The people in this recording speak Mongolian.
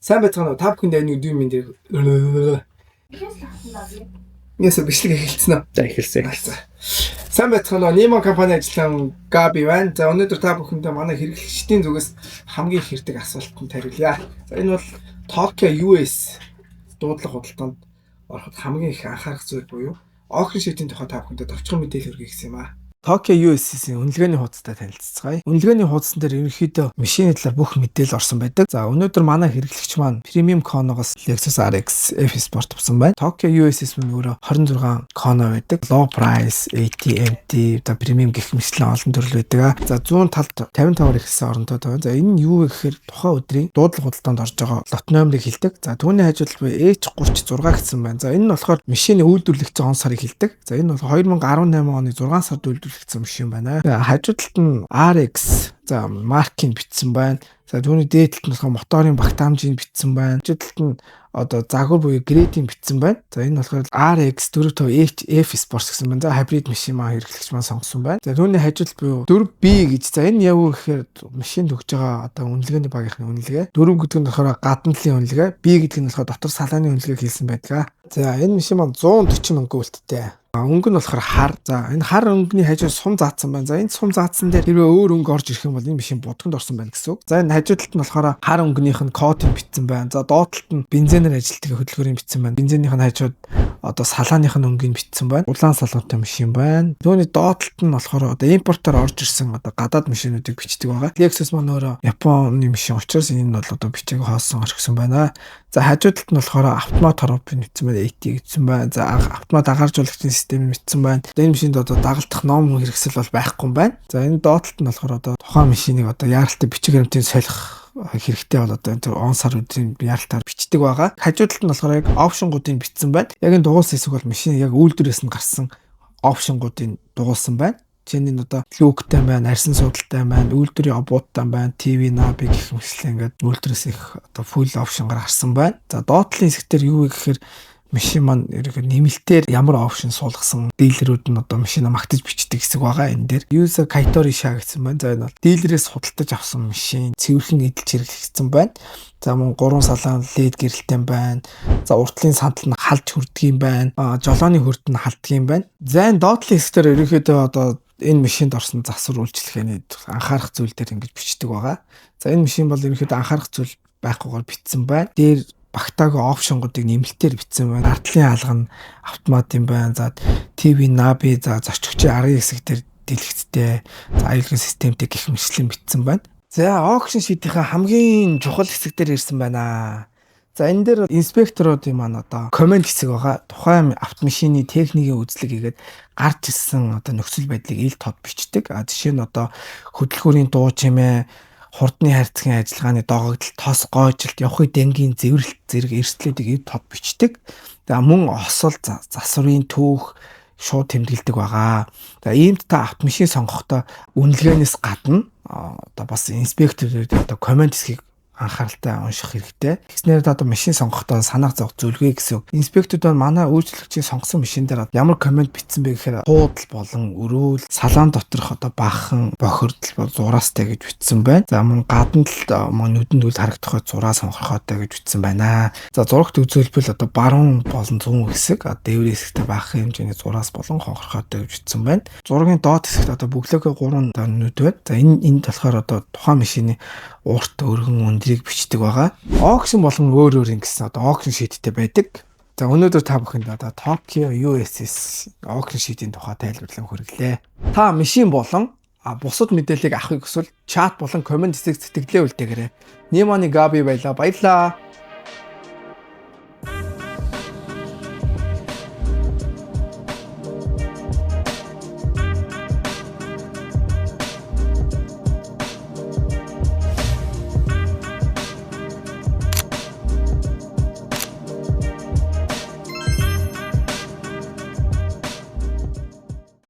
Сайн байцгаана уу? Та бүхэнд энэ өдрийн мэндийг Ясаа бичлэг эхэлсэн үү? За, эхэлсэн. За. Сайн байцгаана уу? Nemo компани ажиллан Габи байна. За, өнөөдөр та бүхэндээ манай хэрэглэгчдийн зүгээс хамгийн их ирдэг асуултанд хариулъя. За, энэ бол Tokyo US дуудлага худалдаанд ороход хамгийн их анхаарах зүйл буюу auction sheet-ийн тухай та бүхэндээ товчхон мэдээлэл хүргэх гэсэн юм аа. Tokyo US-ийн үнэлгээний хуудастай танилцацгаая. Үнэлгээний хуудсан дээр ерөнхийдөө машины талаар бүх мэдээлэл орсон байдаг. За, өнөөдөр манай хэрэглэгч маань Premium Kono-гоос Lexus RX F Sport авсан байна. Tokyo USS мөн өөрөө 26 Kono байдаг. Low price, AT, MT, за, Premium гэх мэтлэн олон төрөл байдаг. За, зүүн талд 55-аар эхэлсэн оронтой байна. За, энэ нь юу вэ гэхээр тухайн өдрийн дуудлага худалдаанд орж байгаа lot номерыг хэлдэг. За, түүний хажууд буюу H36 гэсэн байна. За, энэ нь болохоор машины үйлдвэрлэгдсэн он сарыг хэлдэг. За, энэ бол 2018 оны 6 сард үйлдвэрлэгдсэн машин байна. Хажуу талд нь RX, за, маркийг бичсэн байна. За, түүний дээд талд нь болохоор моторын багтаамжийг бичсэн байна. Хажуу талд нь одоо загвар буюу grade-ийг бичсэн байна. За, энэ болохоор RX 45 H F Sports гэсэн байна. За, hybrid машин маань хэрэглэгч маань сонгосон байна. За, түүний хажууд буюу 4B гэж. За, энэ яг юу гэхээр машинд өгж байгаа одоо үнэлгээний багийнхны үнэлгээ. 4 гэдэг нь болохоор гадна талын үнэлгээ, B гэдэг нь болохоор дотор салааны үнэлгээг хэлсэн байдаг. За, энэ машин маань 140 мянган үлдтэй. Өнгө нь болохоор хар. За, энэ хар өнгөний хажуу сум заасан байна. За, энэ сум заасан дээр хэрвээ өөр өнгө орж ирэх юм бол энэ машин будганд орсон байна гэсэн үг. За, энэ хажуу талд нь болохоор хар өнгөнийх нь кодыг бичсэн байна. За, доод талд нь бензинээр ажилладаг хөдөлгөөрийн бичсэн байна. Бензинийх нь хажууд одоо салааных нь өнгийг бичсэн байна. Улаан салуунтай машин байна. Түүний доод талд нь болохоор одоо импортоор орж ирсэн одоо гадаад машинуудыг бичдэг байгаа. Lexus маань өөрөө Японы машин учраас энэ нь бол одоо бичиг хоосон орхисон байна. За, хажуу талд нь болохоор автомат хоропыг бичсэн байна. AT гэсэн байна. За, автомат агааржуулагчийн систем бичсэн байна. Энэ машинд одоо дагалдах ном хэрэгсэл бол байхгүй юм байна. За, энэ доод талд нь болохоор одоо тухайн машиныг одоо яаралтай бичиг баримтын солих хэрэгтэй бол одоо энэ он сар өдрийн яаралтаар бичдэг байгаа. Хажуу талд нь болохоор яг option гуудыг бичсэн байна. Яг энэ дугуулсан хэсэг бол машин яг үйлдвэрээс нь гарсан option гуудыг дугуулсан байна. Жишээ нь одоо люктэй байна, арьсан суудалтай байна, үйлдвэрийн обуудтай байна, TV navi гэх мэтлэн ингээд үйлдвэрээс их одоо full option гарсан байна. За, доод талын хэсэг дээр юу вэ гэхээр машин маань ерөнхийдөө нэмэлтээр ямар option суулгасан, дилерүүд нь одоо машина магтаж бичдэг хэсэг байгаа энэ дээр. ユーザー買取車 гэсэн байна. За, энэ бол дилерээс худалдаж авсан машин цэвэрлэн эдэлж хэрэглэгдсэн байна. За, мөн гурван салаан LED гэрэлтэй байна. За, уртлын сандал нь халж хүрдэг юм байна. Жолооны хөрд нь халддаг юм байна. За, энэ доод талын хэсэг дээр ерөнхийдөө одоо энэ машинд орсон засвар үйлчилгээний анхаарах зүйл дээр ингэж бичдэг байгаа. За, энэ машин бол ерөнхийдөө анхаарах зүйл байхгүйгээр бичсэн байна. Дээр багтаагүй option гуудыг нэмэлтээр бичсэн байна. Ард талын хаалга нь автомат юм байна. За, TV navi, за, зорчигчийн арын хэсэг дээр дэлгэцтэй, за, аюулгүй системтэй гэх мэтлэн бичсэн байна. За, auction sheet-ийн хамгийн чухал хэсэг дээр ирсэн байна. За, энэ дээр инспекторуудын маань одоо comment хэсэг байгаа. Тухайн автомашины техникийн үзлэг хийгээд гарч ирсэн одоо нөхцөл байдлыг ил тод бичдэг. А жишээ нь одоо хөдөлгүүрийн дуу чимээ, хурдны хайрцагын ажиллагааны догогдол, тос гойжилт, явахын дангийн зэврэлт зэрэг эрсдлүүдийг ил тод бичдэг. За, мөн осол, засварын түүх шууд тэмдэглэдэг байгаа. За, иймд та автомашин сонгохдоо үнэлгээнээс гадна одоо бас инспекторууд одоо comment хэсгийг анхааралтай унших хэрэгтэй. Тэгснээр одоо машин сонгохдоо санаах зовх зүйлгүй гэсэн үг. Инспекторууд манай үйлчлэгчийн сонгосон машин дээр ямар comment бичсэн бэ гэхээр хуудал болон өрөөл, салаан доторх одоо баахан бохирдол бол зураастай гэж бичсэн байна. За, мөн гадна талд мөн нүдэнд үл харагдах зураас сонхорхоотой гэж бичсэн байна. За, зурагт үзүүлбэл одоо баруун болон зүүн хэсэг, дээврийн хэсэгтээ баахан хэмжээний зураас болон хонхорхоотой гэж бичсэн байна. Зургийн доод хэсэгт одоо бөглөөгөө гурван нүд байна. За, энэ энд болохоор одоо тухайн машины урт, өргөн, өндрийг бичдэг байгаа. Auction болон өөр өөр ингэсэн одоо auction sheet-тэй байдаг. За, өнөөдөр та бүхэнд одоо Tokyo USS auction sheet-ийн тухай тайлбарлан хүргэлээ. Та машин болон бусад мэдээллийг авахыг хүсвэл чат болон comment хэсэг сэтгэлдээ үлдээгээрэй. Ниманы Габи байлаа. Баярлаа.